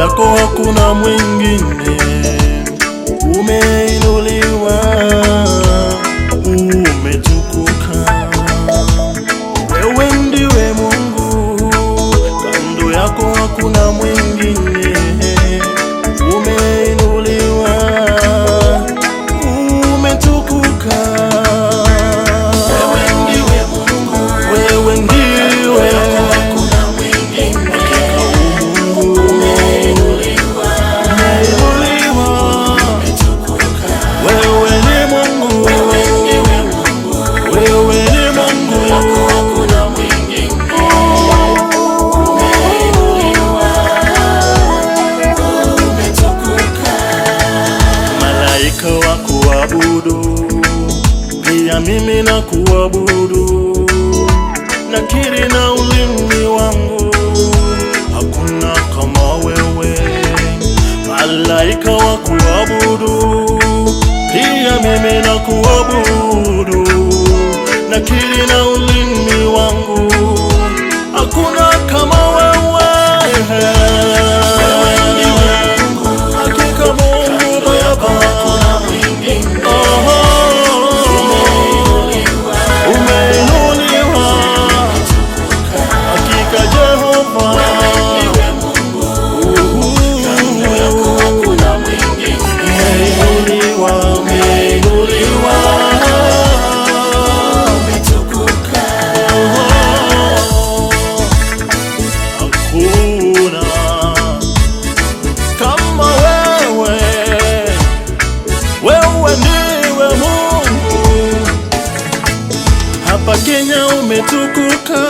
yako hakuna mwingine. Umeinuliwa, umetukuka. Wewe ndiwe Mungu, kando yako hakuna mwingine. Umeinuliwa, umetukuka. Wewe ndiwe Mungu, Wewe ndiwe hakuna mwingine. Mungu, Umeinuliwa, umeinuliwa. umetukuka. Wewe ni Mungu, Wewe ndiwe Mungu, wewe ni Mungu. hakuna mwingine. Umeinuliwa, umetukuka. Malaika wa kuabudu, pia mimi na kuabudu. Nakiri na ulimi wangu, hakuna kama wewe. Malaika wa kuabudu, pia mimi na kuabudu. Nakiri na ulimi wangu, hakuna kama wewe. Hakika Mungu Baba, oh, umeinuliwa. Hakika Jehova, umeinuliwa, umeinuliwa. Hakuna kama wewe, wewe ndiwe Mungu. Hapa Kenya umetukuka,